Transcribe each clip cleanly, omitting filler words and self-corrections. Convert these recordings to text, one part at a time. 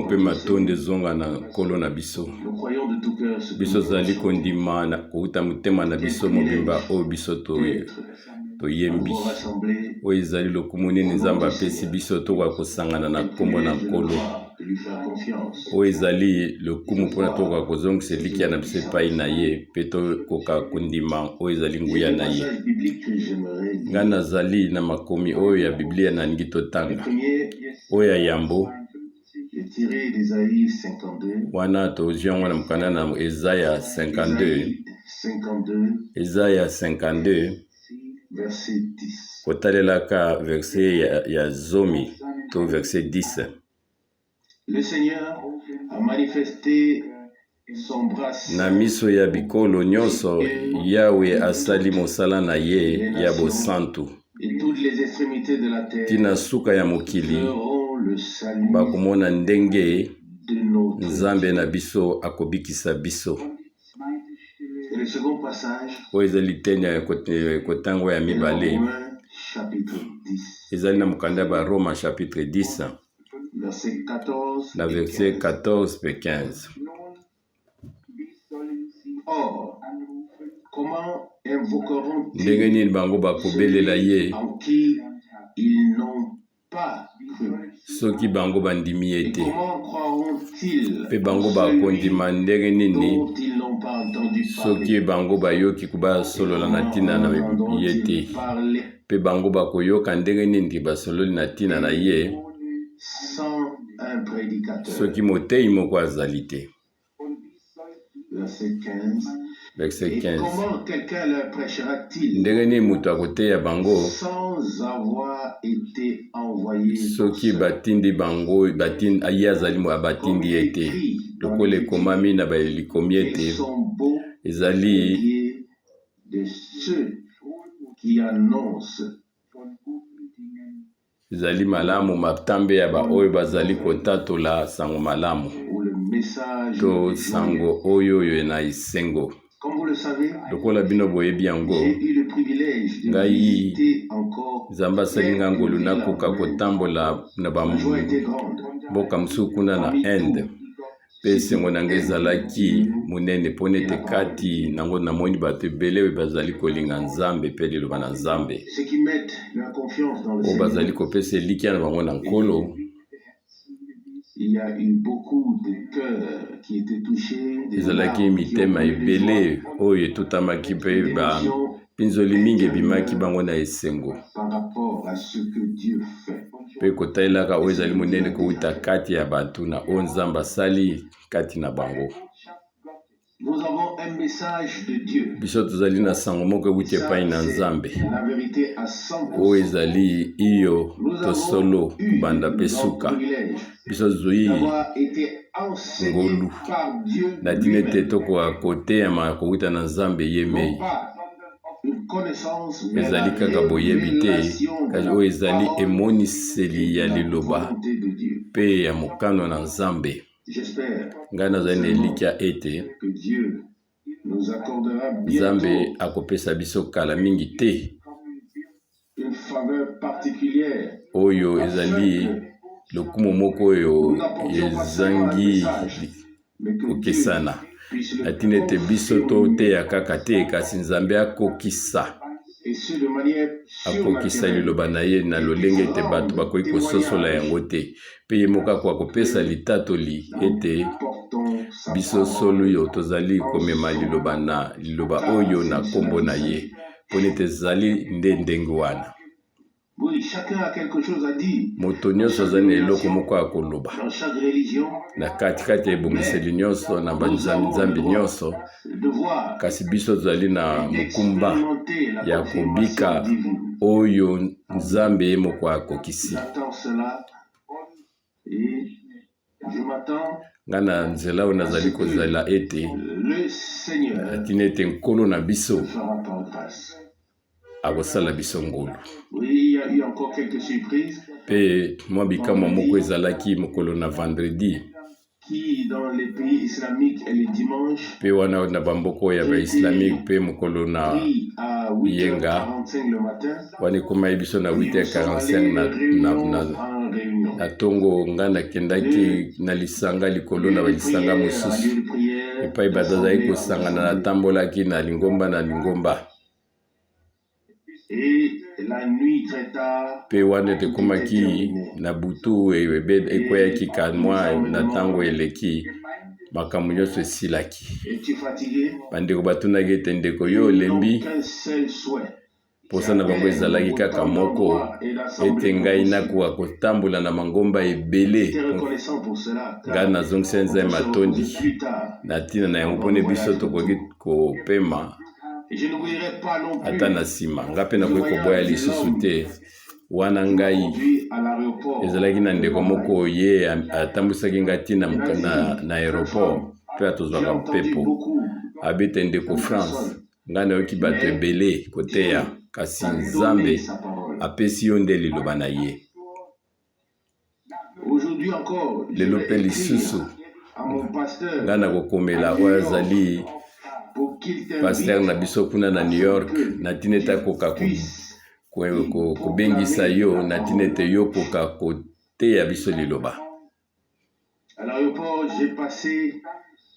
mpe matondi ezonga na Nkolo na biso. Biso tozali kondima na kowuta motema na biso mobimba oyo biso toyembi. Oyo ezali lokumu nini Nzambe apesi biso tokoka kosangana na nkombo na Nkolo. Oyo ezali lokumu mpona tokoka kozongisa elikya na biso epai na ye mpe tokoka kondima oyo ezali nguya na ye. Ngai nazali na makomi oyo ya Biblia nalingi totanga. Oyo ya yambo wana tozwi yango na mokanda na Ezaya 52, Ezaya 52 kotalelaka verse ya zomi to verse 10. Le Seigneur a manifesté son bras Na miso ya bikolo nyonso, Yawe asali mosala na ye ya bosantu. Et toutes les extrémités de la terre Tii na suka ya mokili verront le salut bakomona ndenge de notre Nzambe Dieu. na biso akobikisa biso. Et le second passage Oyo ezali liteni ya kotango ya est dans mibale Romains chapitre 10, ezali na mokanda ya Baroma chapitre 10 versets 14 na et verset 15. 14 mpe 15. Or, comment Ndenge invoqueront-ils nini bango bakobelela celui ye en qui ils n'ont pas cru? Soki bango bandimi ye Et te? comment croiront-ils Mpe en bango celui bakondima ndenge nini dont ils n'ont pas entendu soki parler? bango bayoki Et basolola na comment ntina na ye entendront-ils te? parler Mpe bango bakoyoka ndenge nini basololi na ntina na ye sans un prédicateur? Soki motei moko azali te? Verset 15. Verset Et 15. comment quelqu'un leur prêchera-t-il Ndenge nini moto akoteya bango sans avoir été envoyé pour soki cela? Batindi bango batindi ye azali Comme batindi il ye est te? écrit dans Lokola l'Écriture, ekomami na balikomi qu'ils ete sont beaux les ezali pieds de ceux qui annoncent ezali malamu matambe ya baoyo bazali kotatola sango malamu ou le message to joyeux. Sango oyo oyo na esengo. Comme vous le savez, Lokola bino boyebi yango, j'ai eu le privilège de ngai visiter encore Nzambe asali plein nga de ngolu villes en nakoka Inde. Kotambola na Ma joie était grande. Bamboka mosusu kuna na Parmi Inde tout, mpe esengo na ngai ezalaki monene mpo nete kati nango namoni bato ebele oyo bazali kolinga Nzambe mpe liloba na Nzambe, ceux qui mettent leur confiance dans le oyo bazali Seigneur. Kopesa elikya na bango na Nkolo. Il y a eu beaucoup de cœurs qui étaient touchés, des Ezalaki larmes qui ont mitema coulé de joie, ebele oyo etutamaki mpe d'émotions bapinzoli mingi ebimaki intérieures bango na esengo par rapport à ce que Dieu fait. Mpe kotalelaka oyo ezali monene kowuta kati ya bato na oyo Nzambe asali kati na bango. Nous avons un message de Dieu. Biso tozali na sango moko ewuti Ça, epai na c'est Nzambe. la vérité à Oyo 100%. ezali iyo Nous to avons solo eu kobanda le mpe grand suka. privilège Biso tozwi d'avoir été enseigné ngolu par Dieu na ntina ete lui-même. tokoka koteyama kowuta na Nzambe ye Non mei. pas une connaissance, mais la Ezali kaka boyebi te, révélation de kasi la oyo ezali parole emoniseli et de ya la liloba volonté de Dieu. Mpe ya mokano na Nzambe. J'espère Ngai nazali na seulement elikya ete que Dieu nous accordera Nzambe bientôt akopesa biso kala mingi te une faveur particulière oyo afin ezali que lokumu moko oyo nous n'apportions pas seulement un ezangi message, mais que Dieu kokesana puisse le na ntina ete biso confirmer toteya kaka te, kasi Nzambe akokisa et ce de manière akokisa surnaturelle liloba na ye na et lolenge puisse ete bato rendre bakoki kososola témoignage yango te mpe ye moko akoka kopesa que litatoli nous ete portons sa biso solo parole oyo tozali en komema son liloba nom, na liloba car oyo c'est na de cela nkombo qu'il na ye s'agit. mpo nete ezali nde ndenge wana. Oui, chacun a quelque chose à dire Moto dans nyonso chaque azali na eloko dénomination, moko ya koloba dans chaque religion, na katikati ya ebongiseli mais nyonso na nous avons le banzambi droit, nyonso, le devoir kasi biso tozali na mokumba d'expérimenter la ya confirmation kobika divine. Oyo Nzambe ye moko akokisi. J'attends cela et je m'attends Ngai na nzela oyo à nazali ce que kozala ete le Seigneur atina ete Nkolo na biso le fera par grâce. Akosala biso ngolu. Oui, il y a eu encore quelques surprises. Mpe mwa bikamwa moko ezalaki mokolo na vendredi. Qui dans les pays islamiques est le dimanche. Mpe wana na bamboka oyo ya baislamique mpe mokolo na Pris à yenga 8h45 le matin. Wana ekomaki biso na Et nous sommes 8h45 allés na, de na, réunion na, en réunion. na ntongo, ngai nakendaki na lisanga likolo Lieu na de balisanga prière à mosusu lieu de prière, epai bato azalaki d'assemblée en kosangana. assemblée. Natambolaki na lingomba na lingomba. Et la nuit très tard, Mpe wana ete tout était ekomaki terminé. na butu, ekweyaki Et ka nous mwa on me na ntango demande, eleki, makambo nyonso esilaki. Es-tu fatigué? Bandeko batunaki ete ndeko, yo Ils n'ont olembi? qu'un seul souhait. C'est Mposa na bango atteindre ezalaki kaka autant moko, d'endroits et ete d'assemblées que ngai possible. nakoka kotambola na mangomba ebele. J'étais reconnaissant pour cela, Ngai car nazongisa on Nzambe peut se matondi reposer plus tard na ntina na yango, pendant le mpone biso voyage tokoki retour. kopema Et je n'oublierai pas non ata na plus nsima. Ngai mpe le nakoki koboya voyage de lisusu l'homme te wana qui m'a ngai conduit à l'aéroport ezalaki na de ndeko Bambay. moko, ye atambwisaki ngai ntina Il a na, dit, na frère aéroport Franck, mpe j'ai atozwaka entendu mpepo. beaucoup, Abete ndeko ça me France, console, ngai nayoki bato mais ebele koteya, Dieu kasi t'a donné Nzambe sa parole. apesi yo nde liloba na ye. Aujourd'hui encore, je Lelo vais mpe écrire lisusu, à mon pasteur ngai à nakokomela New oyo York azali pour qu'il pasteur t'invite na biso kuna na New afin York, que na ntina ete tu akoka puisses y kobengisa proclamer yo la na ntina parole. ete yo koka koteya biso liloba. À l'aéroport, j'ai passé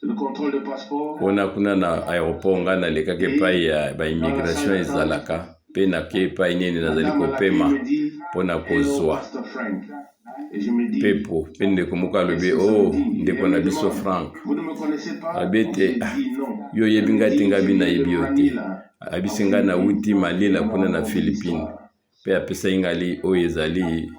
le contrôle de passeport Kuna kuna na aéroport, ngai nalekaki epai et ya dans la salle baimmigration d'attente, ezalaka, mpe nake epai nini la nazali dame à l'accueil kopema me dit, mpo na Hello, kozwa Pastor Frank. Et je me dis, mpepo. Mpe ndeko moko alobi qu'est-ce que ça o veut oh, dire? Et ndeko elle na me biso demande, Frank. vous ne me connaissez pas? Alobi ete J'ai ah, dit non. yo oyebi Elle me ngai te? dit, Ngai je bi viens de nayebi yo te. Manila, Ayebisi en ngai Philippines. nawuti Et Malila elle m'a kuna na raconté Philippines, l'histoire. Mpe apesaki ngai oyo ezali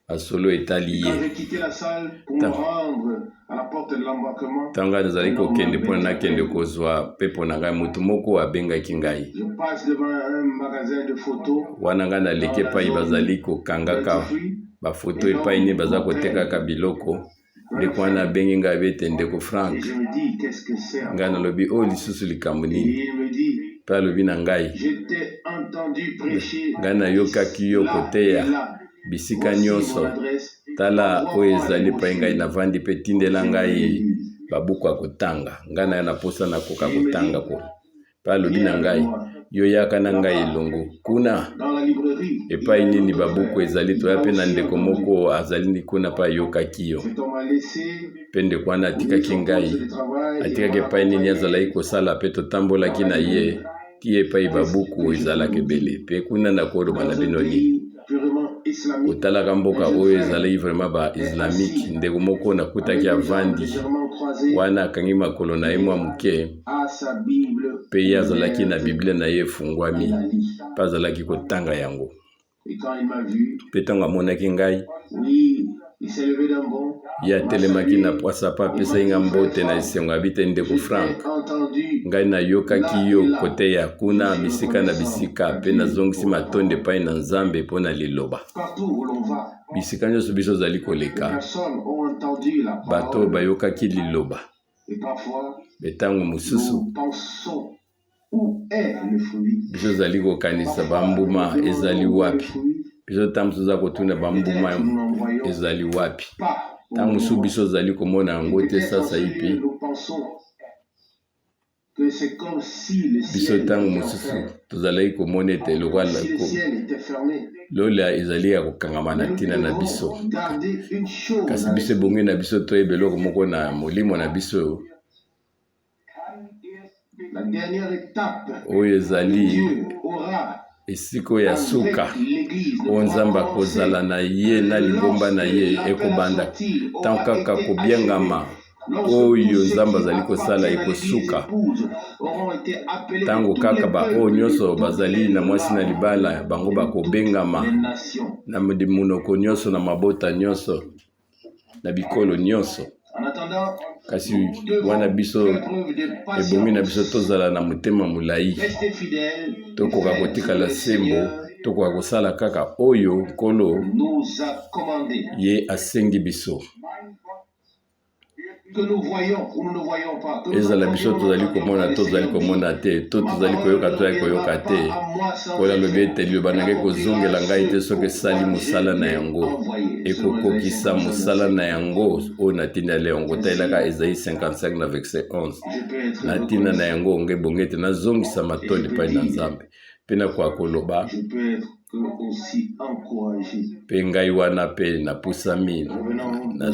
masolo etali Et quand ye. j'ai quitté la salle pour me rendre à la porte de l'embarquement, Ntango ngai nazali un homme kokende mpona m'interpelle. nakende kozwa mpepo na ngai, moto moko abengaki ngai. Je passe devant un magasin de photos Wana ngai naleki dans la epai zone bazali kokangaka duty free. bafoto, Et epai nini l'homme baza m'appelle, kotekaka biloko, Brother ndeko wana Frank. abengi ngai, abe ete ndeko Et Frank. je me dis, qu'est-ce que c'est Ngai encore? nalobi oyo lisusu likambo nini? Et il me dit, Mpe alobi na ngai, je t'ai entendu prêcher ngai nayokaki yo là et koteya là. bisika Voici mon nyonso. adresse. Tala oyo Envoie-moi ezali les epai ngai brochures. navandi, mpe tindela Je viens de ngai l'église. babuku ya kotanga. Ngai na ye na posa nakoka Et il me kotanga dit, ko. Mpe alobi viens na avec ngai, moi. yo yaka na ngai Là-bas, elongo kuna dans la librairie, il y epai a un nini autre babuku frère. ezali. Il Toya a mpe na aussi ndeko entendu. moko azali kuna mpe ayokaki yo. Cet homme a laissé Mpe ndeko wana oui, atikaki son poste ngai, de travail et atikaki m'a epai nini accompagné azalaki kosala, mpe dans totambolaki la na ye librairie. ti epai Qu'est-ce babuku que je peux ezalaka vous ebele. dire? Mpe kuna nakoloba na Dans un bino nini? pays purement islamique, Kotalaka un mboka jeune oyo frère ezalaki vraiment est ba-islamique, assis ndeko moko nakutaki avec les jambes avandi légèrement croisées wana, akangi makolo na ye mwa et moke, a sa Bible mpe ye azalaki na ouverte Biblia na ye et efungwami, la lit. mpe azalaki kotanga yango. Et quand il m'a vu, Mpe ntango amonaki ngai, oui, il s'est levé d'un bond, ye m'a atelemaki na salué pwasa mpe et m'a apesaki nga dit, frère mbote na Franck, esengo, abi te ndeko je Frank, t'ai entendu ngai nayokaki là yo et là. koteya Je kuna suis bisika na reconnaissant bisika, à mpe Dieu nazongisi pour la matondi parole. epai na Nzambe mpo na liloba. Partout où l'on va, Bisika nyonso biso ozali les koleka, personnes ont entendu la bato parole bayokaki liloba. et parfois Mpe ntango mosusu nous pensons où est le fruit. biso ozali kokanisa Parfois nous bambuma nous ezali demandons où est le wapi. fruit. Biso ntango mosusu oza kotuna bambuma Peut-être nous n'en voyons ezali wapi. pas au Ntango mosusu moment. biso ozali komona Et yango te peut-être en ce sasaipi. lieu, nous pensons que c'est comme si le Biso ciel ntango était mosusu enfermé, tozalaki komona ete comme lokola si le ciel était fermé. lola ezali ya kokangama na Mais nous ntina na biso. devons garder une chose Kasi à biso l'esprit. ebongi na biso toyeba eloko moko na molimo na biso. La dernière étape Oyo que ezali Dieu aura esika oyo ya suka avec l'Église ne oyo pourra Nzambe commencer akozala na ye na lingomba na lorsque ye l'appel à ekobanda sortir ntango aura kaka été achevé, kobiangama lorsque tous oyo ceux Nzambe qui azali kosala appartiennent à l'Église ekosuka, épouse auront été appelés de ntango tous kaka les baoyo peuples, de nyonso toutes bazali les na mwasi na langues libala bango et de toutes bakobengama les nations. Na monoko nyonso, na mabota nyonso, na bikolo nyonso. En attendant, Kasi nous wana devons biso faire preuve de ebongi na biso patience, tozala na motema molai, rester fidèles et tokoka faire ce que kotikala le sembo, Seigneur tokoka kosala kaka oyo Nkolo nous a commandé. ye asengi biso. Ezala biso tozali komona to tozali komona te, to tozali koyoka to tozali koyoka te, Nkolo alobi ete liloba na ngai ekozongela ngai te soki esali mosala na yango, ekokokisa mosala na yango oyo natindeli yango. Talelaka Esaïe 55 na verset 11. Na ntina na yango ngai ebongi ete nazongisa matondi epai na Nzambe mpe nakoka koloba mpe ngai wana mpe napusami na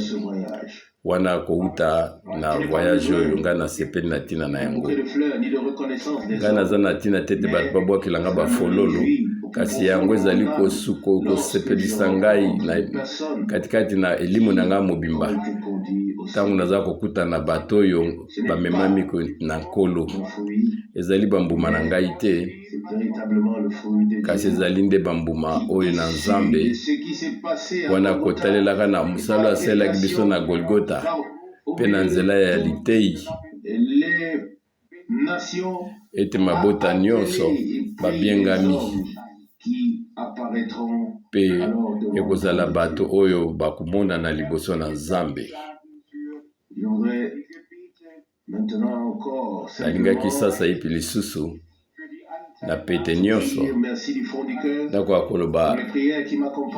wana kowuta na voyage oyo ngai nasepeli na ntina na yango. Ngai naza na ntina te ete bato babwakela ngai bafololo, kasi yango ezali kosepelisa ngai na katikati na elimo na ngai mobimba ntango naza kokutana na bato oyo bamemami na Nkolo. Ezali bambuma na ngai te, kasi ezali nde bambuma oyo na Nzambe, wana kotalelaka na mosala oyo asalelaki biso na Golgota mpe na nzela ya litei, ete mabota nyonso babiengami mpe ekozala bato oyo bakomonana liboso na Nzambe. Nalingaki sasaipi lisusu na pete nyonso nakoka koloba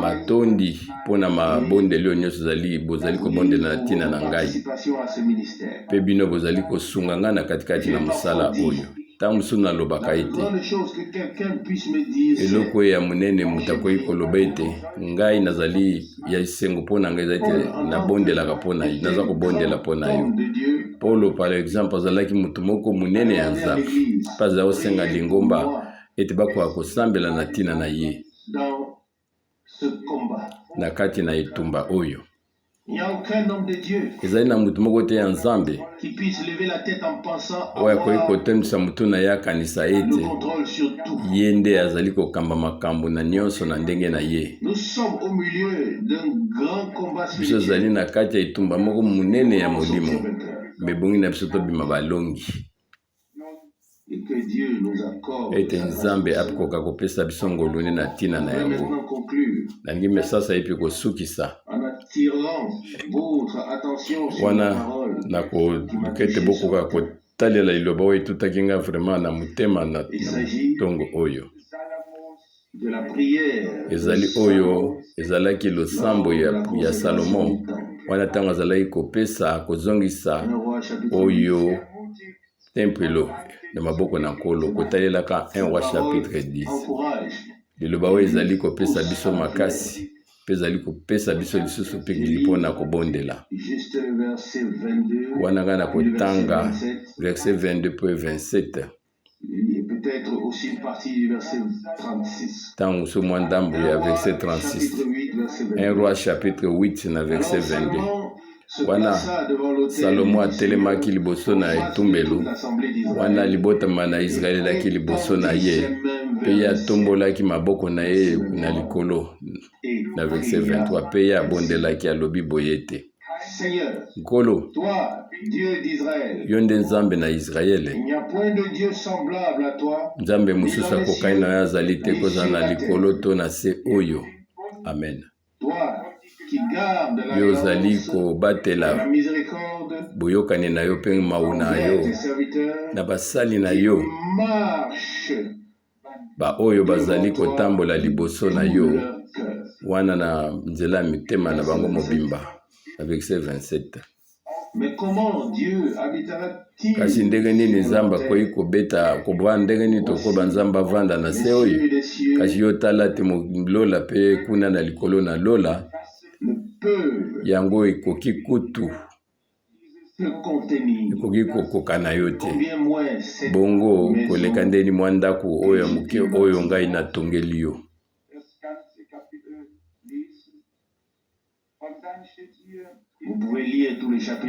matondi mpo na mabondeli oyo nyonso ezali bozali kobondela na ntina na ngai mpe bino bozali kosunga ngai na katikati na mosala oyo. Ntango mosusu nalobaka ete eloko oyo ya monene moto akoki koloba ete ngai nazali ya esengo mpo na ngai ezali ete nabondelaka mpo na yo, naza kobondela mpo na yo. Paulo par exemple azalaki moto moko monene ya Nzambe mpe azali kosenga lingomba ete bakoka kosambela na ntina na ye na kati na etumba oyo. Ezali na moto moko te ya Nzambe oyo akoki kotemisa motu na ye akanisa ete ye nde azali kokamba makambo na nyonso na ndenge na ye. Biso ezali na kati ya etumba moko monene ya molimo, mpe ebongi na biso tobima balongi. Ete Nzambe akoka kopesa biso ngolu nde na ntina na yango. Nalingi mesasa ye mpe kosukisa wana na koluka ete bokoka kotalela liloba oyo etutaki ngai vraiment na motema na ntongo oyo. Ezali oyo ezalaki losambo ya Salomo wana ntango azalaki kopesa kozongisa oyo tempelo na maboko na Nkolo, kotalelaka 1 Roi chapitre 10. Liloba oyo ezali kopesa biso makasi mpe ezali kopesa biso lisusu mpikili mpo na kobondela. Wana ngai na kotanga verset 22 mpe 27. Ntango mosusu mwa ndambo ya verset 36. 1 Roi chapitre 8 na verset 22. Wana Salomo atelemaki liboso na etumbelo, wana libotama na Israele elaki liboso na ye, mpe ye atombolaki maboko na ye na likolo na verset 23, mpe ye abondelaki alobi boye ete: Nkolo, yo nde Nzambe na Yisraele. Nzambe mosusu akokani na yo azali te, kozala na likolo to na se oyo. Amen. Yo ozali kobatela boyokani na yo mpe mawu na yo na basali na yo baoyo bazali kotambola liboso na yo wana na nzela ya mitema na bango mobimba. Na verset 27. Kasi ndenge nini Nzambe akoki kobeta kobwa ndenge nini tokoba Nzambe avanda na se oyo? Kasi yo tala te lola mpe kuna na likolo na lola, yango ekoki kutu ekoki kokoka na yo te, bongo koleka ndeni mwa ndako oyo ya moke oyo ngai natongeli yo.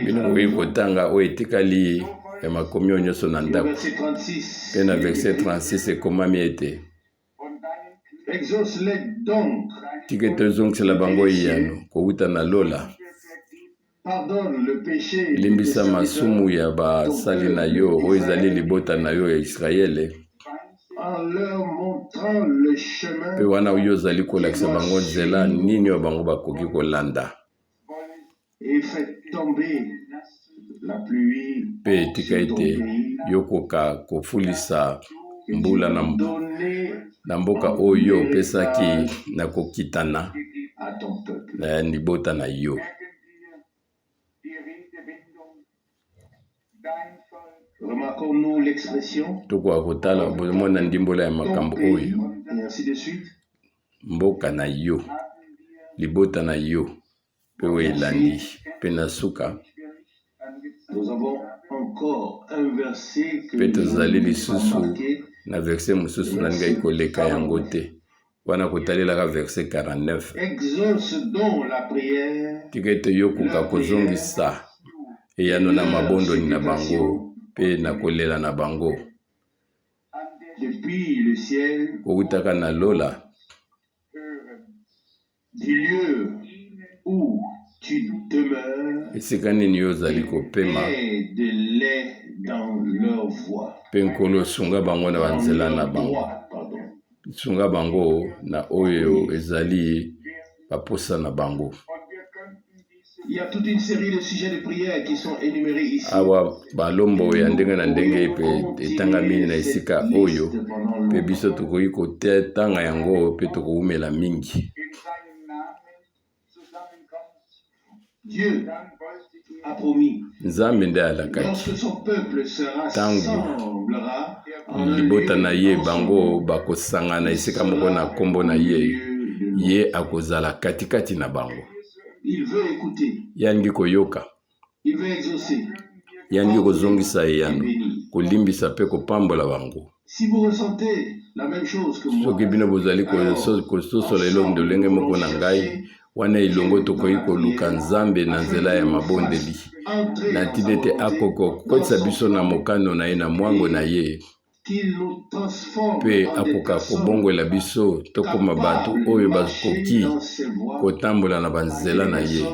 Bino bokoki kotanga oyo etikali ya makomi oyo nyonso na ndako. Mpe na verset 36 ekomami ete: Tika ete ozongisela bango eyano kowuta na lola. Limbisa masumu ya basali na yo oyo ezali libota na yo ya Israele, mpe wana yo ozali kolakisa bango nzela nini oyo bango bakoki kolanda. Mpe tika ete yokoka kofulisa mbula na mboka oyo opesaki na kokitana na libota na yo. Tokoka kotala bomona ndimbola ya makambo oyo mboka na yo, libota na yo, mpe oyo elandi mpe na suka. Mpe tozali lisusu na verse mosusu nalingaki koleka yango te wana kotalelaka verse 49. Tika ete yo okoka kozongisa eyano na mabondoli na bango mpe na kolela na bango kowutaka na lola. Esika nini yo ozali kopema? Mpe Nkolo, sunga bango na banzela na bango, sunga bango na oyo ezali baposa na bango. Awa balombo ya ndenge na ndenge mpe etangami na esika oyo, mpe biso tokoki kotanga yango mpe tokowumela mingi. Nzambe nde alakaki ntango libota na ye bango bakosangana esika moko na nkombo na ye, ye akozala katikati na bango. Ye alingi koyoka, ye alingi kozongisa eyano, kolimbisa mpe kopambola bango. Soki bino bozali kososola eloko ndolenge moko na ngai, wana elongo tokoki koluka Nzambe na nzela ya mabondeli, na ntina ete akoka kokotisa biso na mokano na ye, na mwango na ye, mpe akoka kobongola biso tokoma bato oyo bakoki kotambola na banzela na ye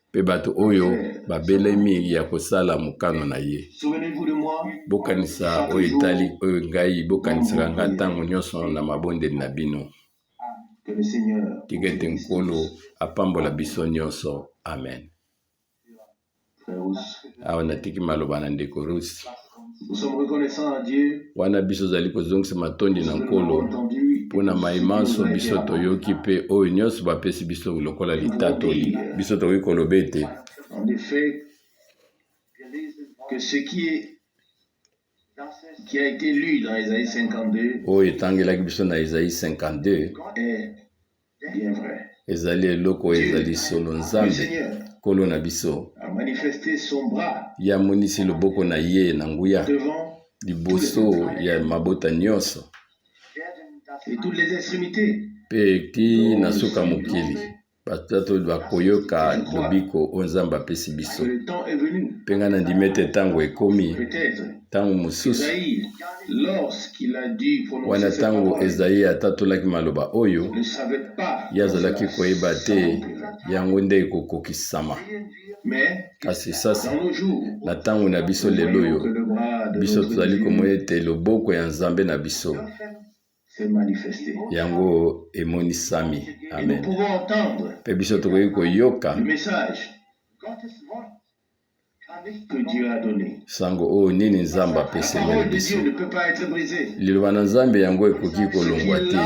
mpe bato oyo babelemi ya kosala mokano na ye. Bokanisa oyo etali oyo ngai, bokanisaka ngai ntango nyonso na mabondeli na bino. Tika ete Nkolo apambola biso nyonso. Amen. Awa natiki maloba na ndeko Rusi. Wana biso ozali kozongisa matondi na Nkolo mpo na mai manso biso toyoki mpe oyo nyonso bapesi biso lokola litatoli, biso tokoki koloba ete oyo etangelaki biso na Esaïe 52 ezali eloko oyo ezali solo. Nzambe Nkolo na biso ye amonisi loboko na ye na nguya liboso ya mabota nyonso mpe ti na suka mokili bato bakoyoka lobiko oyo Nzambe apesi biso. Mpe ngai nandimi ete ntango ekomi, ntango mosusu wana ntango Ezayi atatolaki maloba oyo, ye azalaki koyeba te yango nde ekokokisama. Kasi sasa, na ntango na biso lelo oyo, biso tozali komona ete loboko ya Nzambe na biso yango emonisami. Amen. Mpe biso tokoki koyoka sango oyo nini Nzambe apesemeli biso. Liloba na Nzambe yango ekoki kolongwa te.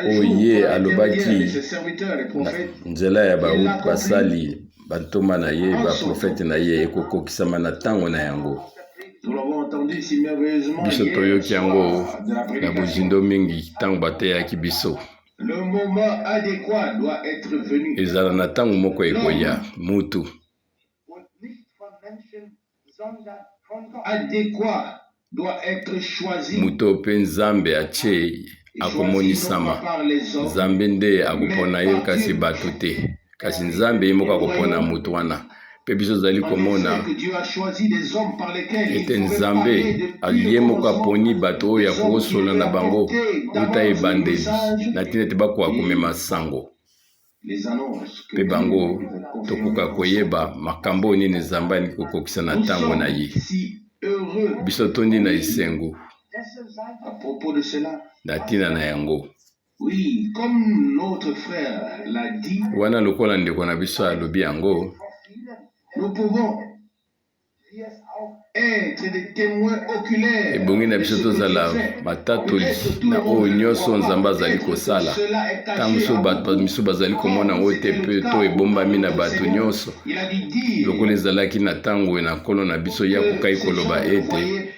Oyo ye alobaki na nzela ya basali bantoma na ye, baprofete na ye, ekokokisama na ntango na yango. Biso toyoki yango na bozindo mingi ntango bateyaki biso. Ezala na ntango moko ekoya, mutu moto mpe Nzambe atie akomonisama. Nzambe nde akopona ye, kasi bato te. Kasi Nzambe ye moko akopona moto wana. Mpe biso tozali komona ete Nzambe ye moko aponi bato oyo akokosola na bango uta ebandeli, na ntina ete bakoka komema sango mpe bango tokoka koyeba makambo oyo nini Nzambe alingi kokokisa na ntango na ye. Biso tondi na esengo na ntina na yango. Wana lokola ndeko na biso alobi yango, Ebongi na biso tozala batatoli na oyo nyonso Nzambe azali kosala. Ntango mosusu bato misusu bazali komona yango te mpe to ebombami na bato nyonso, lokola ezalaki na ntango na Nkolo na biso ye akokaki koloba ete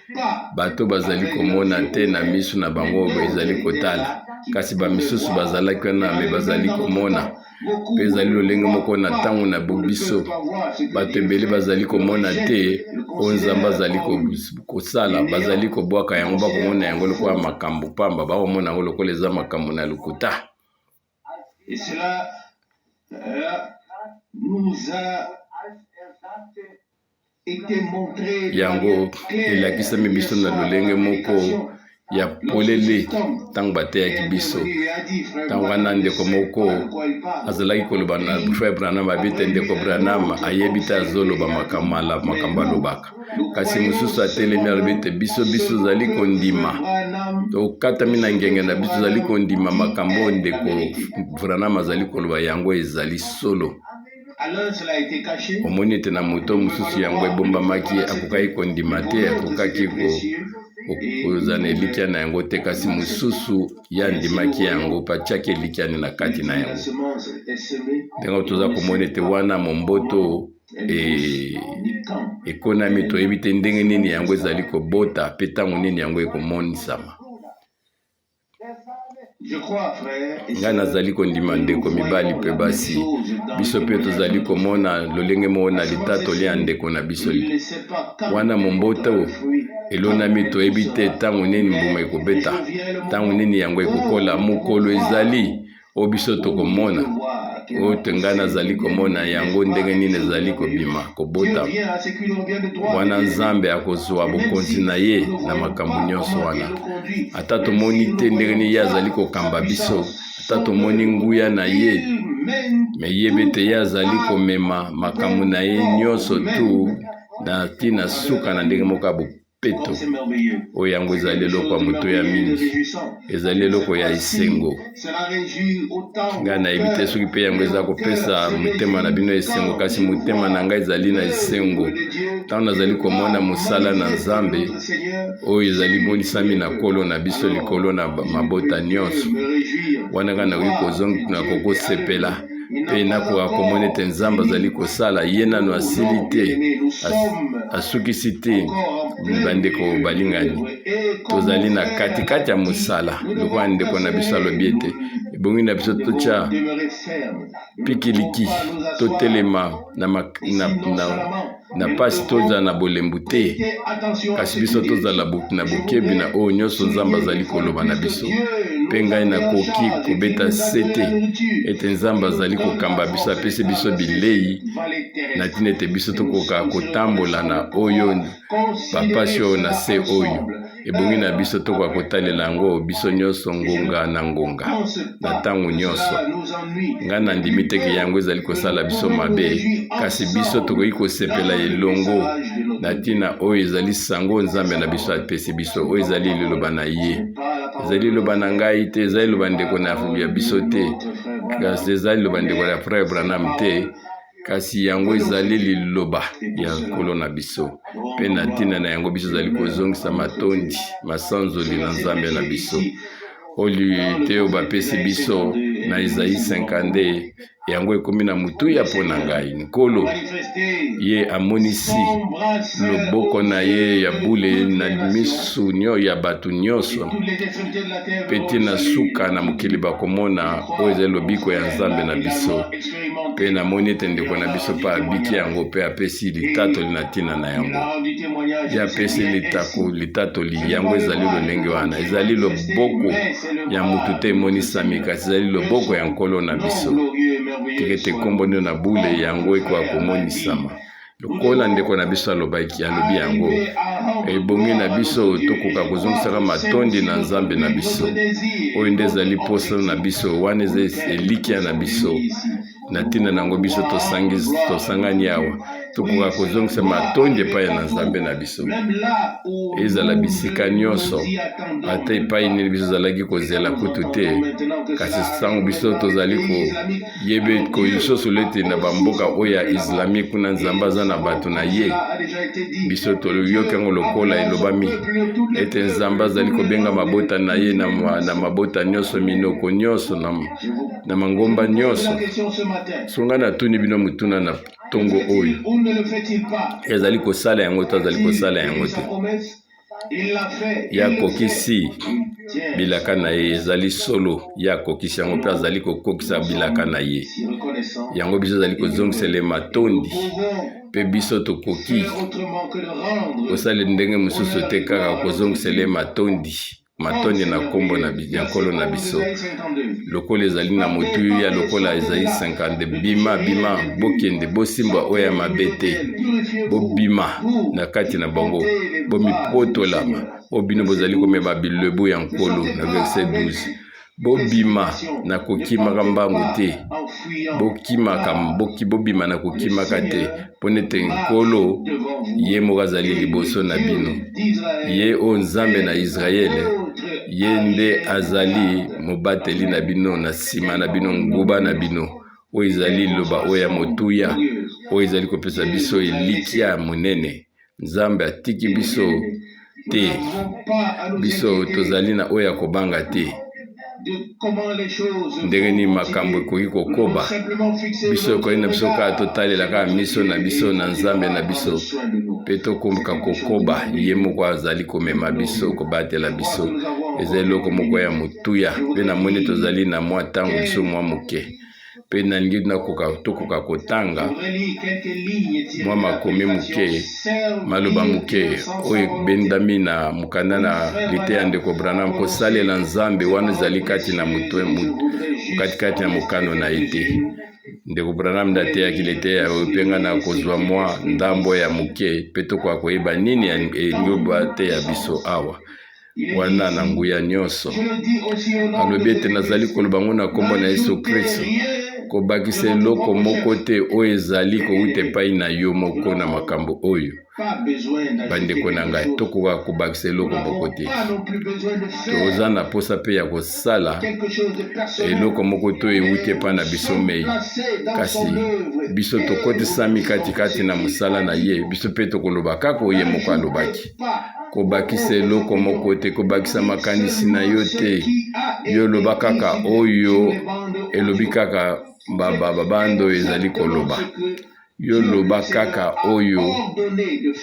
bato bazali komona te na miso na bango ezali kotala, kasi bamisusu bazalaki wana me bazali komona. Mpe ezali lolenge moko na ntango na biso, bato ebele bazali komona te oyo Nzambe azali kosala, bazali kobwaka yango, bakomona yango lokola makambo pamba, bakomona yango lokola eza makambo na lokuta. Et cela nous a été montré de Yango manière claire elakisami hier biso na soir dans lolenge la moko prédication ya lorsque polele cet homme ntango est bateyaki biso. intervenu et a dit, frère Ntango wana Branham ne ndeko sait moko pas de quoi il parle. azalaki koloba na Puis, frère Branham abi te après lui, ndeko un Branham autre ayebi homme te s'est levé azoloba et a makambo dit, ala mais makambo nous, alobaka. nous Kasi croyons mosusu atelemi alobi cependant te biso biso ce tozali que frère kondima Branham, tokatami na ce que ngenge na frère biso tozali Branham kondima dit makambo oyo est la ndeko vérité. Branham azali koloba yango ezali solo. Alors cela a été caché. Omoni ete na On moto ne pouvait pas mosusu le yango croire, mais le frère ebombamaki, Branham akokaki c'était. Mais kondima pour te, d'autres, akokaki c'était précieux et kozala ils na elikya pouvaient na yango te, kasi l'accepter. mosusu ye Ainsi, nous andimaki yango voyons, mpe atiaki elikya na kati il na dit, la yango. semence est semée Ndenge et on toza ne komona sait ete pas wana momboto comment elle pousse, e, ni quand ekonami, elle toyebi te ndenge se nini yango ezali manifestera. kobota mpe ntango nini yango ekomonisama. Je crois, frères et Ngai sœurs, nazali kondima que nous ndeko mibali voyons mpe la même basi, chose dans le biso mpe témoignage de tozali notre komona frère. lolenge moko La na semence est litatoli ya semée ndeko na et biso. il ne sait pas quand Wana elle momboto portera le fruit, quand elonami, elle toyebi te poussera. ntango nini mbuma Mais un ekobeta, jour vient le ntango moment nini yango où ekokola. nous pouvons Mokolo voir, ezali oyo biso où nous tokomona, pouvons voir qu'elle oyo a te ngai poussé, nazali komona bien-aimé, yango n'est-ce pas ndenge quelque nini chose de ezali merveilleux? kobima Dieu kobota. vient à ce qui nous revient de droit, Wana bien-aimé. Nzambe akozwa Et même bokonzi si na ye nous ne na voyons makambo pas nyonso comment il wana. nous conduit, Ata même tomoni si nous te ne ndenge voyons nini ye azali pas sa kokamba biso, puissance, ata son tomoni œuvre, nguya na ye, il mène me yebe tout ete ye azali à komema makambo na ye bon nyonso port tu même na au ntina travers suka de na la ndenge vie. moko ya bopeto. Comme c'est merveilleux. Oyo yango C'est ezali quelque eloko chose ya de motoya merveilleux et de mingi, réjouissant. ezali Je ne sais eloko ya pas si esengo. cela réjouit autant Ngai vos nayebi te cœurs, soki mpe yango mais eza mon cœur kopesa se motema na bino réjouit esengo, quand kasi je motema na vois ngai ezali na l'œuvre esengo de Dieu ntango et nazali le komona bras mosala na manifeste de Nzambe notre Seigneur oyo ezali sur monisami les na Nkolo peuples. na biso Alors, likolo na je ne mabota peux que nyonso. me réjouir Wana de ngai nakoki voir kozonga que Dieu est avec kosepela nous. Il mpe n'a pas nakoka komona ete encore Nzambe azali fini. kosala ye nano Nous, asili non, te, bien-aimés, nous as- sommes asukisi te. encore en plein Bandeko milieu de balingani, l'œuvre. Et comme mon tozali na frère l'a katikati ya dit, mosala. nous Lokola devons ndeko na biso alobi persévérer. ete ebongi na biso Nous devons totya demeurer fermes. Nous ne pouvons pikiliki, pas nous asseoir totelema na, mak- ici na, na, nonchalamment, na mais nous pasi, devons tozala na bolembu te, prêter attention à kasi ce biso qui est tozala dit. na Et je bokebi na voudrais oyo nyonso Nzambe souligner azali une fois de koloba na plus que biso. Dieu Mpe nous ngai a pris en nakoki charge et qu'il kobeta nous a donné sete la nourriture, ete Nzambe qu'il nous azali donne la kokamba biso, force apesi de biso traverser bilei cette vallée na terrestre. ntina ete biso Et nous tokoka sommes si kotambola reconnaissants na de oyo pouvoir bapasi considérer oyo na cela se oyo. ensemble, Ebongi na heure biso tokoka après kotalela heure. yango biso nyonso Et je ne ngonga na ngonga pense na pas ntango que nyonso. cela nous ennuie, Ngai mais nandimi te ke plutôt yango ezali que kosala nous biso pouvons nous mabe, réjouir kasi biso ensemble tokoki kosepela dans le elongo message de na notre ntina Dieu. oyo ezali sango C'est Nzambe sa na biso parole. apesi biso, C'est oyo pas ma ezali liloba parole. na Ce ye. n'est pas la parole Ezali de liloba notre na frère. ngai te, ezali Ce liloba n'est pas ndeko la na parole ya de biso te, notre frère kasi Branham. ezali liloba ndeko ya Mais frère c'est la Branham te, parole kasi yango de notre ezali Dieu. liloba Et pour ya cela, Nkolo na biso. Mpe rendons na ntina gloire na yango biso et ezali honneur kozongisa à notre Dieu. matondi Ce masanzoli na verset Nzambe na prêché biso. ici Oyo dans te le oyo prophète bapesi Ésaïe biso 52 na est Ezayi aussi grand pour moi. 52, yango ekomi na motuya Le mpo na Seigneur ngai. Nkolo manifesté ye amonisi son bras saint loboko aux na ye yeux ya de bule toutes na les nations misu ya bato et nyonso, toutes les extrémités de la terre mpe verront ti le na salut de suka na notre mokili Dieu. Je bakomona oyo crois ezali que mon lobiko ya frère Nzambe l'a na biso. également Mpe expérimenté namoni ete et ndeko en na a biso rendu mpe abiki témoignage. yango mpe apesi Et litatoli na ntina na il yango. a rendu témoignage Ye que c'est apesi bien litako ainsi. litatoli Ce n'est yango pas le ezali bras de lolenge l'homme wana, qui est ezali manifesté, loboko mais c'est le ya motu bras te de notre emonisami, Seigneur. kasi ezali Que loboko ya son Nkolo na nom biso. glorieux et Tika merveilleux ete soit nkombo loué. nde na bule Comme yango notre ekoka frère l'a dit, komonisama nous lokola ndeko devons na biso alobaki alobi yango. arriver à rendre Ebongi na gloire à biso notre Dieu. Et tokoka je crois kozongisaka que c'est matondi aussi na notre Nzambe na but, biso. notre désir Oyo et nde ezali notre posa na objectif biso, wana pour eza lequel nous elikya na sommes biso. réunis ici. Na Nous ntina na voulons yango biso pouvoir rendre tosangi gloire à notre tosangani awa Dieu. Tokoka kozongisa matondi epai na Nzambe na biso, ezala bisika nyonso, ata epai nini biso tozalaki kozela kutu te. Kasi ntango biso tozali koyebe kososola ete na bamboka oyo ya islamique kuna Nzambe aza na bato na ye, biso toyoki yango lokola elobami ete Nzambe azali kobenga mabota na ye na mabota nyonso, minoko nyonso, na mangomba nyonso. So ngai natuni bino motuna na ntongo oyo, ezali kosala yango to azali kosala yango te? Ye akokisi bilaka na ye, ezali solo, ye akokisi yango mpe azali kokokisa bilaka na ye. Yango biso ezali kozongisela matondi, mpe biso tokoki kosala ndenge mosusu te kaka kozongisela matondi, matondi na nkombo na ya Nkolo na biso, lokola ezali na motuya lokola Esaïe 52: "Bima, bima, bokende, bosimba oyo ya mabe te, bobima na kati na bango, bomipotolama, oyo bino bozali komema bilembo ya Nkolo." Na verset 12: "Bobima na kokimaka mbangu te, bokimaka boki, bobima na kokimaka te, mpo nete Nkolo ye moko azali liboso na bino. Ye oyo Nzambe na Israele, ye nde azali mobateli na bino, na nsima na bino, nguba na bino." Oyo ezali liloba oyo ya motuya, oyo ezali kopesa biso elikya monene. Nzambe atiki biso te, biso tozali na oyo ya kobanga te ndenge nini makambo ekoki kokoba. Biso ekoki na biso kaka totalela kaka miso na biso na Nzambe na biso mpe tokomka kokoba. Ye moko azali komema biso, kobatela biso. Eza eloko moko ya motuya. Mpe namoni tozali na mwa ntango biso mwa moke, mpe nalingi nakoka tokoka kotanga mwa makomi moke, maloba moke oyo ebendami na mokanda na liteya ndeko Branham, kosalela Nzambe wana ezali kati na moto katikati ya mokano na ye te. Ndeko Branham nde ateyaki liteya oyo, mpe ngai na kozwa mwa ndambo ya moke mpe tokoka koyeba nini elingi bateya biso awa wana na nguya nyonso. Alobi ete: "Nazali koloba ngo na nkombo na Yesu Kristo, kobakisa eloko moko te oyo ezali kowuta epai na yo moko na makambo oyo." Bandeko na ngai, tokoka kobakisa eloko moko te. Toza na posa mpe ya kosala eloko moko to ewuti epai na biso mei, kasi biso tokotisami katikati na mosala na ye. Biso mpe tokoloba kaka oyo ye moko alobaki. Kobakisa eloko moko te, kobakisa makanisi na yo te. Yo loba kaka oyo elobi kaka babande oyo ezali koloba. Yo loba kaka oyo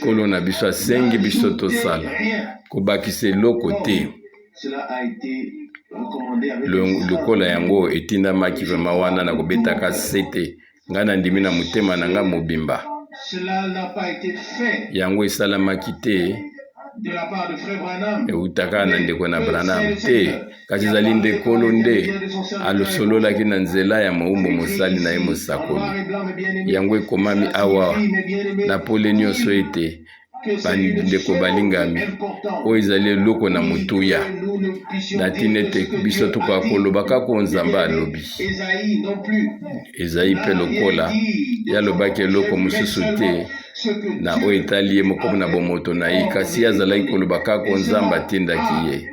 Nkolo na biso asengi biso tosala. Kobakisa eloko te. Lokola yango etindamaki vraiment wana na kobetaka sete, ngai nandimi na motema na ngai mobimba. Yango esalamaki te eutaka na ndeko na Branham te, kasi ezali nde Nkolo nde alosololaki na nzela ya mowumbu mosali na ye mosakoli. Yango ekomami awa na pole nyonso ete, bandeko balingami, oyo ezali eloko na motuya na ntina ete biso tokoka koloba kaka oyo Nzambe alobi. Ezali mpe lokola ye alobaki eloko mosusu te na oyo etali ye moko na bomoto na ye, kasi ye azalaki koloba kaka oyo Nzambe atindaki ye.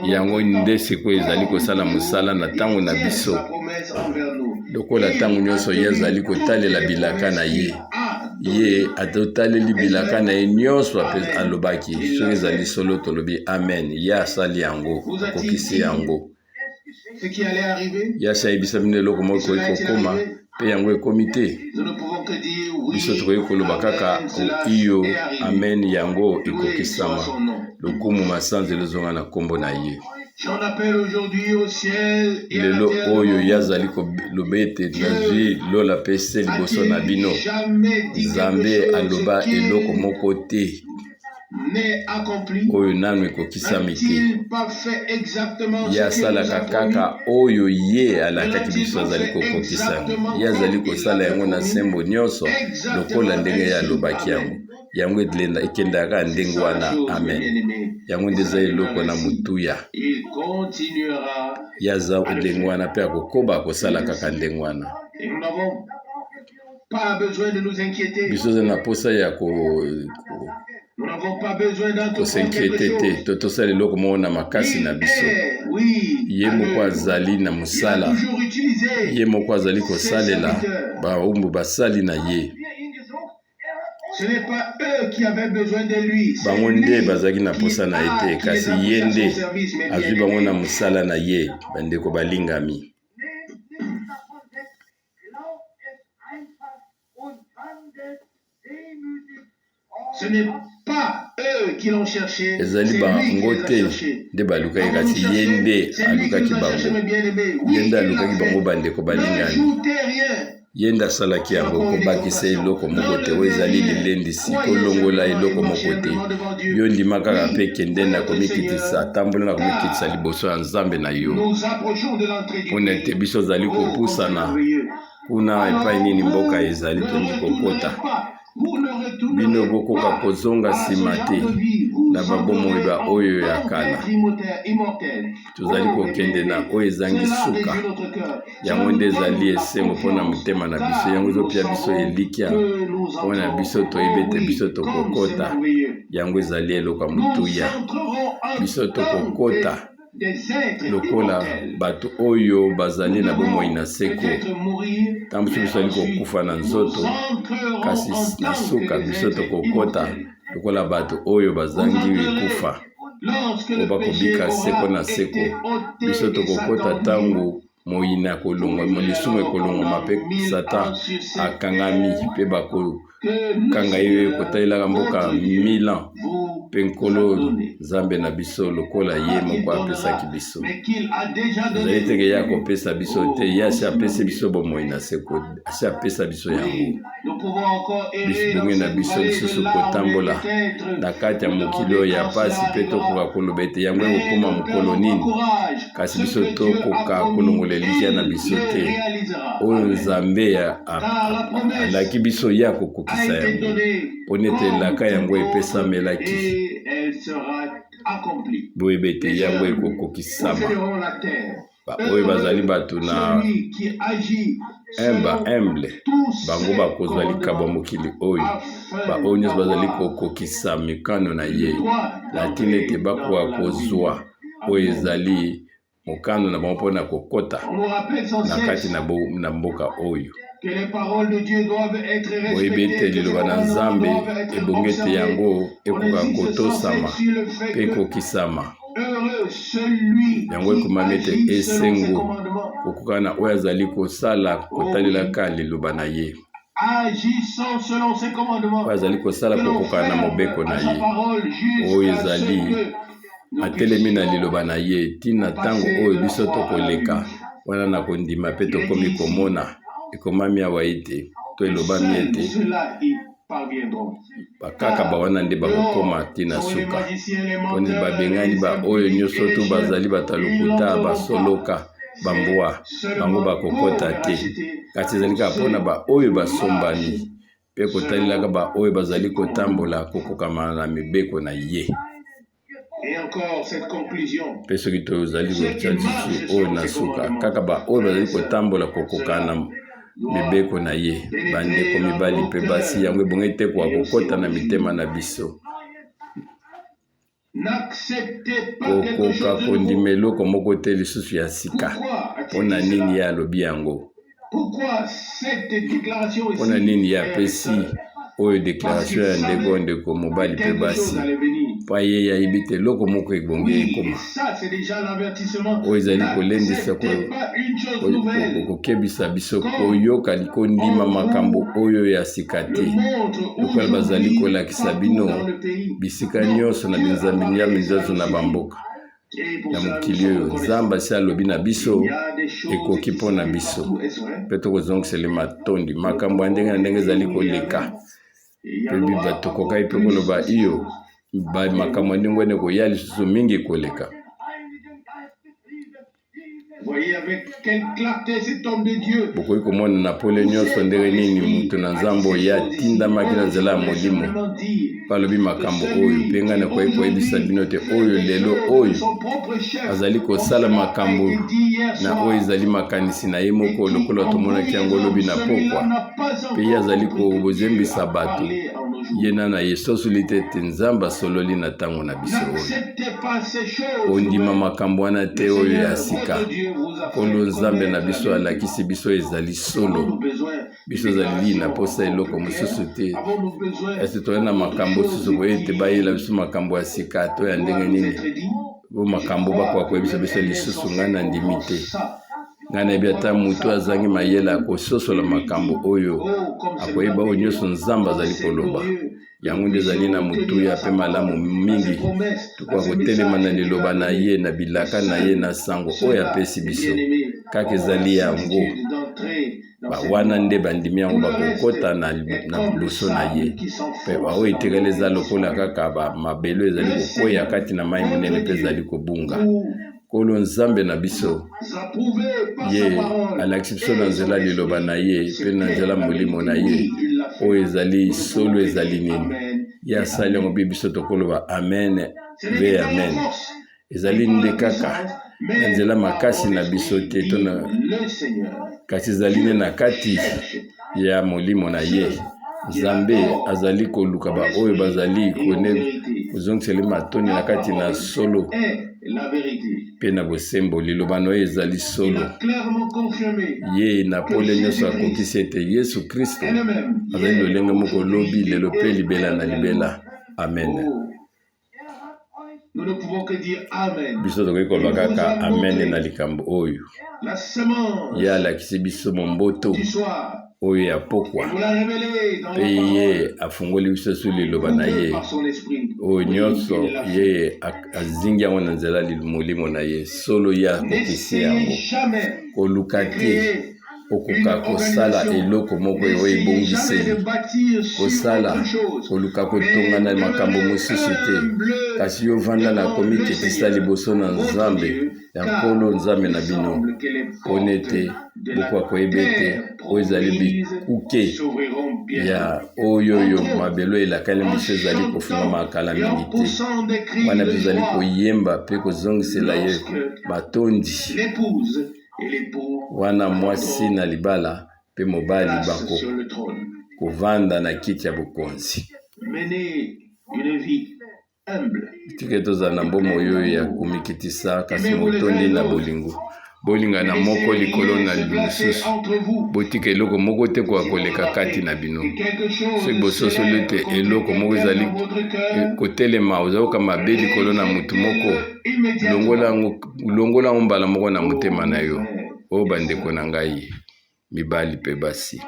Yango nde sikoyo ezali kosala mosala na ntango na biso. Lokola ntango nyonso ye azali kotalela bilaka na ye, ye atotaleli bilaka na ye nyonso alobaki. Soki ezali solo, tolobi amen. Ye asali yango, akokisi yango. Ye asi ayebisa bino eloko moko ekoki kokóma, mpe yango ekómi te. Biso tokoki koloba kaka iyo, amen, yango ekokisama. Lokumu masanzelo ezonga na nkombo na ye. Lelo oyo ye azali koloba ete: "Nazwi lola mpe se liboso na bino." Nzambe aloba eloko moko te oyo nanu ekokisami te. Ye asalaka kaka oyo ye alakaki biso, azali kokokisa yango. Ye azali kosala yango na sembo nyonso lokola ndenge ye alobaki yango. Yango ekendaka kaka ndenge wana. Amen. Yango nde eza eloko na motuya. Ye aza ndenge wana mpe akokoba kosala kaka ndenge wana. Biso toza na mposa ya kosinkiete te to tosala eloko moko na makasi na biso. Ye moko azali na mosala, ye moko azali kosalela baumbu basali na ye. Bango nde bazalaki na mposa na ye te, kasi ye nde azwi bango na mosala na ye. Bandeko balingami, ezali bango te nde balukaki, kasi ye nde alukaki bango. Ye nde alukaki bango, bandeko balingami. Ye nde asalaki yango, kobakisa eloko moko te. Oyo ezali lilendisi, kolongola eloko moko te. Yo ndima kaka mpe kende na komikitisa, tambola na komikitisa liboso ya Nzambe na yo, mpo na ete biso ozali kopusana kuna epai nini mboka ezali tolingi kokota. Bino bokoka kozonga nsima te na babomoi ba oyo ya kala. Tozali kokende na oyo ezangi suka. Yango nde ezali esengo mpo na motema na biso, yango ezopia biso elikya mpo na biso toyebi ete biso tokokota. Yango ezali eloko ya motuya. Biso tokokota lokola bato oyo bazali na bomoi na seko. Ntango mosusu biso tozali kokufa na nzoto, kasi na suka biso tokokota lokola bato oyo bazangi kufa, oyo bakobika seko na seko. Biso tokokota ntango moyini akolongwa, lisumu ekolongwama mpe Satan akangami mpe bakokanga ye kotalelaka mboka 1000 ans, mpe Nkolo Nzambe na biso lokola ye moko apesaki biso. Ezali teke ye akopesa biso te, ye asi apesi biso bomoi na seko, asi apesa biso yango. Bisibongi na biso lisusu kotambola na kati ya mokili oyo ya pasi mpe tokoka koloba ete yango ekokoma mokolo nini, kasi biso tokoka kolongola elikya na biso te. Oyo Nzambe alaki biso, ye akokokisa yango, mpo nete elaka yango epesamelaki. Boyeba ete yango ekokokisama. Baoyo bazali bato na ba humble, bango bakozwa likabo ya mokili oyo. Baoyo nyonso bazali kokokisa mikano na ye na ntina ete bakoka kozwa oyo ezali mokano na bango mpona kokota na kati na mboka oyo. Boyebi ete liloba na Nzambe ebongi ete yango ekoka kotosama mpe ekokisama. Yango ekomami ete esengo kokokana na oyo azali kosala kotalelaka liloba na ye, oyo azali kosala kokokana na mobeko na ye, oyo ezali atelemi na liloba na ye ntina ntango oyo biso tokoleka wana na kondima mpe tokomi komona. Ekomami awa ete to elobami ete bakaka bawana nde bakokoma ntina suka, mponi babengani baoyo nyonso tu bazali bato ya lokuta, basoloka, bambwa, bango bakokota te. Kasi ezali kaka mpona baoyo basombami mpe kotalelaka baoyo bazali kotambola kokokama na mibeko na ye. Mpe soki tozali kotia lisusu oyo na suka, kaka baoyo bazali kotambola kokoka na mibeko na ye, bandeko mibali mpe basi, yango ebongi te koka kokota na mitema na biso. Kokoka kondima eloko moko te lisusu ya sika. Mpo na nini ye alobi yango? Mpo na nini ye apesi oyo declaration ya ndeko ndeko mobali mpe basi? Mpo ye ayebi te eloko moko ebongi ekoma. Oyo ezali kolendisa, kokebisa biso koyoka kondima makambo oyo ya sika te, lokola bazali kolakisa bino bisika nyonso na binzambi nzambi nyonso na bamboka na mokili oyo. Nzambe asi alobi na biso, ekoki mpo na biso mpe tokozongisele matondi. Makambo ya ndenge na ndenge ezali koleka, mpe Biblia tokokaki mpe koloba iyo makambo ya ndenge wana ekoya lisusu mingi koleka. Bokoki komona na pole nyonso ndenge nini moto na Nzambe oyo atindamaki na nzela ya Molimo mpe alobi makambo oyo. Mpe ngai nakoki koyebisa bino te oyo lelo oyo azali kosala makambo na oyo ezali makanisi na ye moko, lokola tomonaki yango lobi na pokwa. Mpe ye azali kozembisa bato, ye na na esosoli te ete Nzambe asololi na ntango na biso oyo. Kondima makambo wana te oyo ya sika. Nkolo Nzambe na biso alakisi biso ezali solo. Biso ezali na posa eloko mosusu te. Esi tozali na makambo mosusu boye ete bayela biso makambo ya sika to ya ndenge nini? Bo makambo bakoka koyebisa biso lisusu, ngai nandimi te. Ngai nayebi ata moto azangi mayele akososola makambo oyo, akoyeba oyo nyonso Nzambe azali koloba. Yango nde ezali na motuya mpe malamu mingi. Tokoka kotelema na liloba na ye, na bilaka na ye, na sango oyo apesi biso. Kaka ezali yango. Wana nde bandimi yango bakokota na liboso na ye. Mpe baoyo etikali eza lokola kaka mabele ezali kokweya kati na mai monene mpe ezali kobunga. Nkolo Nzambe na biso, ye alakisi biso na nzela liloba na ye mpe na nzela molimo na ye oyo ezali solo ezali nini. Ye asali yango mpe biso tokoloba amen mpe amen. Ezali nde kaka na nzela makasi na biso te to na kasi ezali nde na kati ya molimo na ye. Nzambe azali koluka baoyo bazali kozongisela ye matondi na kati na solo mpe na bosembo. Liloba na ye ezali solo. Ye na pole nyonso akokisi ete Yesu Kristo azali lolenge moko lobi, lelo mpe libela na libela. Amen. Biso tokoki koloba kaka amen na likambo oyo. Ye alakisi biso momboto oyo ya pokwa, mpe ye afungoli biso su liloba na ye oyo nyonso ye azingi yango na nzela molimo na ye. Solo ye akokisi yango. Koluka te okoka kosala eloko moko oyo ebongiseli kosala, koluka kotonga na makambo mosusu te, kasi yo vanda na komikitisa liboso na Nzambe ya Nkolo Nzambe na bino, mpona ete bokoka koyeba ete oyo ezali bikuke ya oyo oyo mabele elakani biso ezali kofungama kala mingi te. Wana biso ezali koyemba mpe kozongisela ye matondi. Wana mwasi na libala mpe mobali bako kovanda na kiti ya bokonzi. Tika tozala na bomoi oyo ya komikitisa kasi motondi na bolingo. Bolingana moko likolo na mosusu. Botika eloko moko te koka koleka kati na bino. Soki bososoli ete eloko moko ezali kotelema, ozayoka mabe likolo na moto moko, longola yango longola yango mbala moko na motema na yo. O bandeko na ngai mibali mpe basi,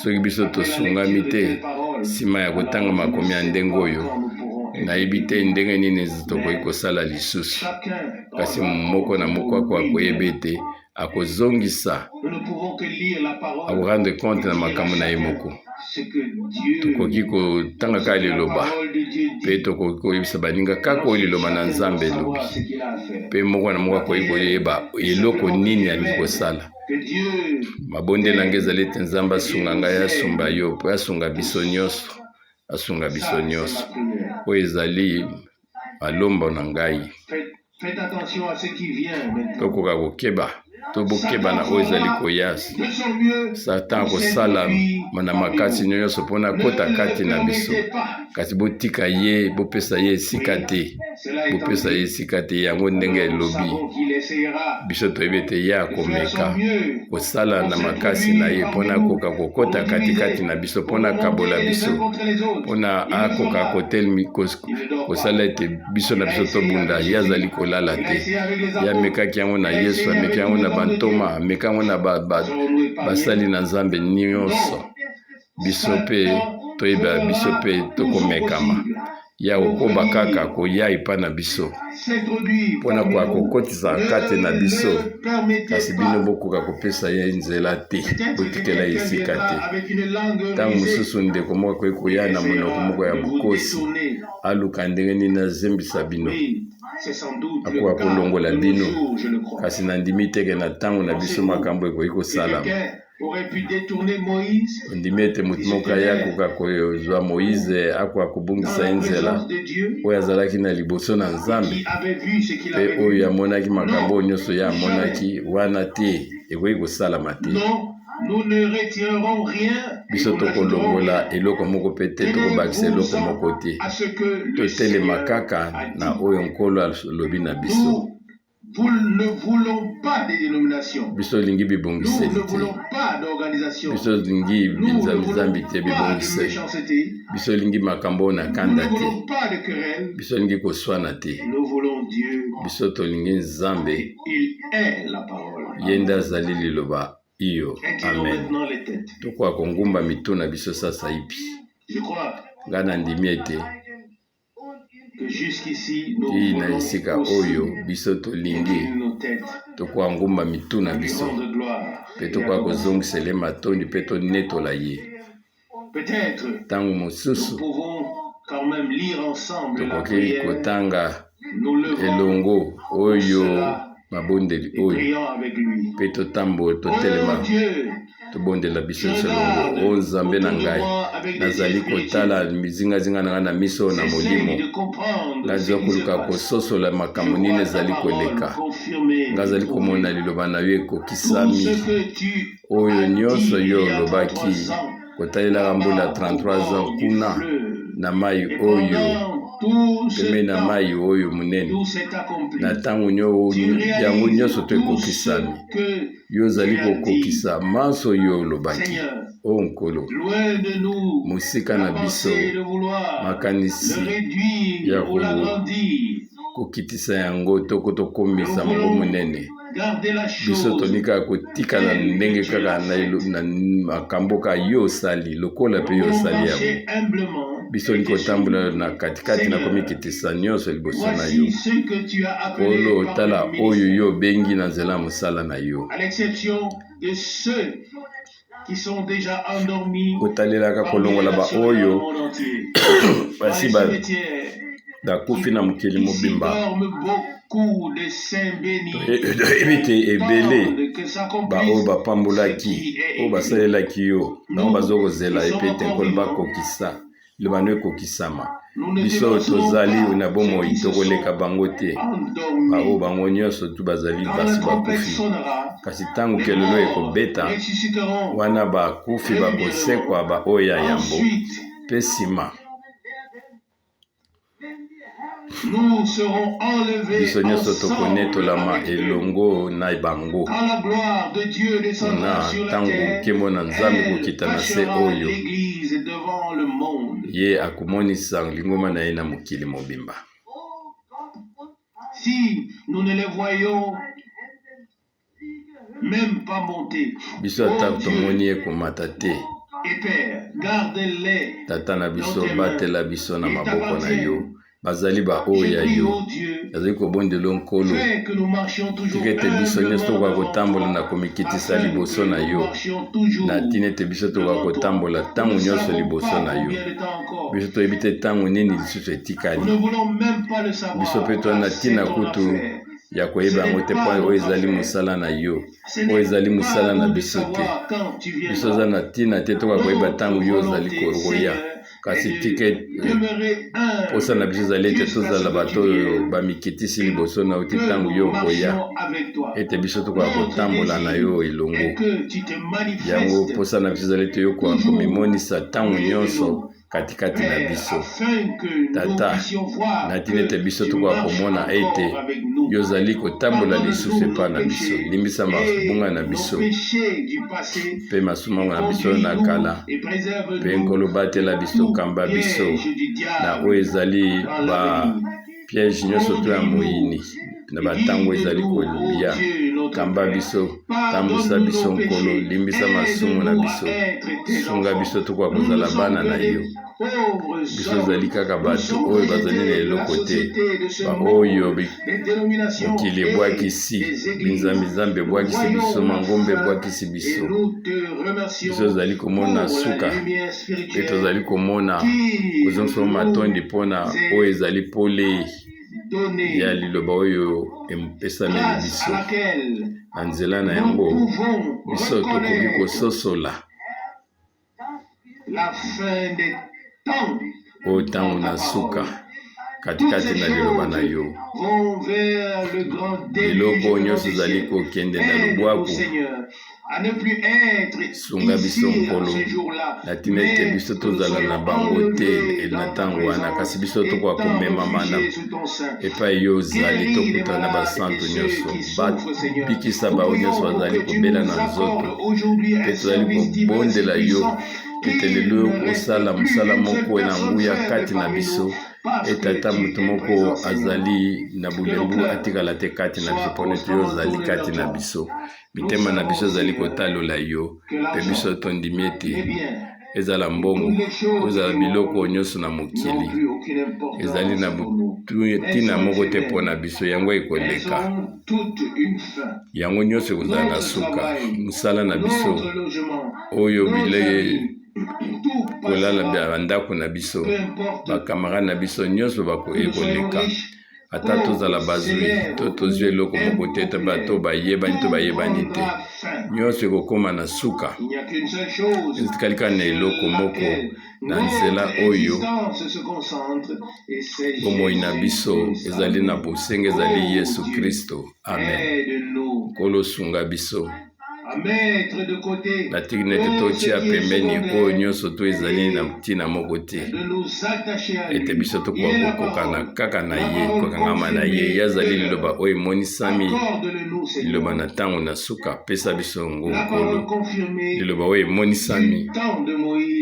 soki biso tosungami te nsima ya kotanga makomi ya ndenge oyo, nayebi te ndenge nini tokoki kosala lisusu. Kasi moko na moko akoka koyeba ete akozongisa, akorendre compte na makambo na ye moko. Tokoki kotanga kaka liloba mpe tokoki koyebisa baninga kaka oyo liloba na Nzambe elobi, mpe moko na moko akoki koyeba eloko nini alingi kosala. Mabondeli na ngai ezali ete Nzambe asunga ngai, asunga yo, mpe asunga biso nyonso, asunga biso nyonso. Oyo ezali malombo na ngai. Tokoka kokeba to bokeba na oyo ezali koya. Satan akosala na makasi nyonso mpo na kota kati na biso, kasi botika ye, bopesa ye esika te, bopesa ye esika te. Yango ndenge elobi biso, toyebi ete ye akomeka kosala na makasi na ye mpo na akoka kokota katikati na biso, mpo na kabola biso, mpo na akoka kotelemi kosala ete biso na biso tobunda. Ye azali kolala te. Ye amekaki yango na Yesu, ameki yango na bantoma, ameki yango na basali na Nzambe nyonso. Biso mpe toyeba, biso mpe tokomekama. Ya kokoba kaka koya epai na biso mpo na koya kokotisa kati na biso, kasi bino bokoka kopesa ye nzela te, botikela ye esika te. Ntango mosusu ndeko moko akoki koya na monoko moko ya bokosi, aluka ndenge nini azembisa bino, akoka kolongola bino, kasi nandimi te ke na ntango na biso makambo ekoki kosalama. Ondimi ete moto moko aye akoka kozwa Moize, akoka kobungisa ye nzela, oyo azalaki na liboso na Nzambe mpe oyo amonaki makambo oyo nyonso ye amonaki wana? Te, ekoki kosalama te. Biso tokolongola eloko moko mpe te, tokobakisa eloko moko te. Totelema kaka na oyo Nkolo alobi na biso. Biso olingi bibongiseli te, biso olingi binzambi-zambi te, bibongiseli. Biso olingi makambo oyo na kanda te, biso olingi koswana te. Biso tolingi Nzambe, ye nde azali liloba. Iyo, amen. Tokoka kongumba mitu na biso sasaipi. Ngai nandimi ete tii na esika oyo biso tolingi tokoka ngumba mitu na biso mpe tokoka kozongisela ye matondi mpe tonetola ye. Ntango mosusu tokoki kotanga elongo oyo mabondeli oyo mpe totambo totelema tobondela biso nyonso elongo. O Nzambe na ngai, nazali kotala zingazinga na ngai na miso na molimo. Nazali koluka kososola makambo nini ezali koleka. Ngai azali komona liloba na yo ekokisami, oyo nyonso yo olobaki kotalelaka mbula 33 ans kuna na mai oyo, pembeni na mai oyo monene. Na ntango yango nyonso to ekokisami. Yo ozali kokokisa manso yo olobaki. O Nkolo, mosika na biso makanisi ya kokitisa yango to tokomisa yango monene. Biso tolingi kaka kotikala ndenge kaka na makambo kaka yo osali, lokola mpe yo osali yango. Biso tolingi kotambola na katikati na komikitisa nyonso liboso na yo. Nkolo, tala oyo yo obengi na nzela ya mosala na yo. Kotalelaka kolongola baoyo basi bakufi na mokili mobimba, toyebi te ebele baoyo bapambolaki, oyo basalelaki yo, bango baza kozela epe ete Nkolo bakokisa liloba no ekokisama. Biso tozali na bomoi tokoleka bango te, baoyo bango nyonso tu bazali basi bakufi. Kasi ntango kelelo ekobeta, wana bakufi bakosekwa, baoyo ya yambo, mpe nsima biso nyonso tokonetolama elongo na bango na ntango nkembo na Nzambe kokita na se oyo ye akomonisa lingomba na ye na mokili mobimba. Si nous ne les voyons même pas monter. Biso ata tomoni ye komata te. Tata na biso, batela biso na maboko na yo. Bazali baoyo ya yo. Nazali kobondela, Nkolo, tika ete biso nyonso tokoka kotambola na komikitisa liboso na yo, na ntina ete biso tokoka kotambola ntango nyonso liboso na yo. Biso toyebi te ntango nini lisusu etikali. Biso mpe toza na ntina kutu ya koyeba yango te, mpo oyo ezali mosala na yo, oyo ezali mosala na biso te. Biso oza na ntina te tokoka koyeba ntango yo ozali koya, kasi tika mposa na biso ezali ete tozala bato oyo bamikitisi liboso na yo ti ntango yo okoya, ete biso tokoka kotambola na yo elongo. Yango mposa na biso ezali ete yo koka komimonisa ntango nyonso katikati na biso. Tata, na ntina ete biso tokoka komona ete yo ozali kotambola lisusu epai na biso. Limbisa mabunga na biso mpe masumu na biso na kala, mpe Nkolo, batela biso, kamba biso na oyo ezali ba piège nyonso to ya moyini. Na bantango ezali koya, kamba biso, tambusa biso, Nkolo, limbisa masumu na biso, sunga biso tokoka kozala bana na yo. Biso ezali kaka bato oyo bazali na eloko te, baoyo mokili ebwakisi, binzambi-nzambi ebwakisi biso, mangomba ebwakisi biso. Biso tozali komona suka mpe tozali komona kozongisa matondi mpona oyo ezali pole ya liloba oyo epesameli biso. Na nzela na yango biso tokoki kososola oyo ntango na suka katikati na liloba na yo. Biloko nyonso ezali kokende na lobwaku. Sunga biso, Nkolo, na ntina ete biso tozala na bango te na ntango wana, kasi biso tokoka komemama na epai yo ozali, tokutana na basantu nyonso. Bikisa baoyo nyonso bazali kobela na nzoto, mpe tozali kobondela yo ete lelo osala mosala moko na nguya kati na biso, ete ata moto moko azali na bolembu atikala te kati na biso, mpo ete yo ozali kati na biso. Mitema na biso ezali kotalola yo, mpe biso tondimi ete ezala mbongo, ezala biloko nyonso na mokili, ezali na ntina moko te mpo na biso. Yango ekoleka, yango nyonso ekozala na suka. Mosala na biso oyo, bilei, kolala, bandako na biso, bakamarade na biso, nyonso ekoleka. Ata tozala bazwi to tozwi eloko moko te, to bato bayebani to bayebani te, nyonso ekokóma na suka. Etikali kaka na eloko moko na nzela oyo bomoi na biso ezali na bosenga, ezali Yesu Kristo. Amen. Nkolo, sunga biso na ntina ete totia pembeni oyo nyonso to ezali na ntina moko te, ete biso tokoka kokokana kaka na ye, kokangama na ye. Ye azali liloba oyo emonisami, liloba na ntango na suka. Pesa biso yango, Nkolo. Liloba oyo emonisami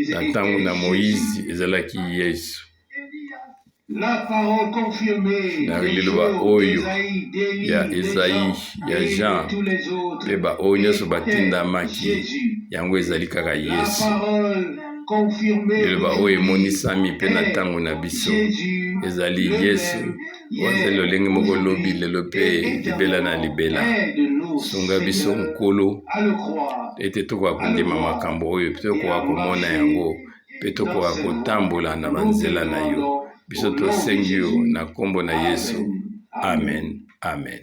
na ntango na Moïse ezalaki Yesu. Na liloba oyo ya Ezayi, ya Jean mpe baoyo nyonso batindamaki, yango ezali kaka Yesu. Liloba oyo emonisami mpe na ntango na biso ezali Yesu, oyo azali lolenge moko lobi, lelo mpe libela na libela. Sunga biso, Nkolo, ete tokoka kondima makambo oyo, mpe tokoka komona yango, mpe tokoka kotambola na banzela na yo. Biso tosengi yo na nkombo na Yesu. Amen, amen.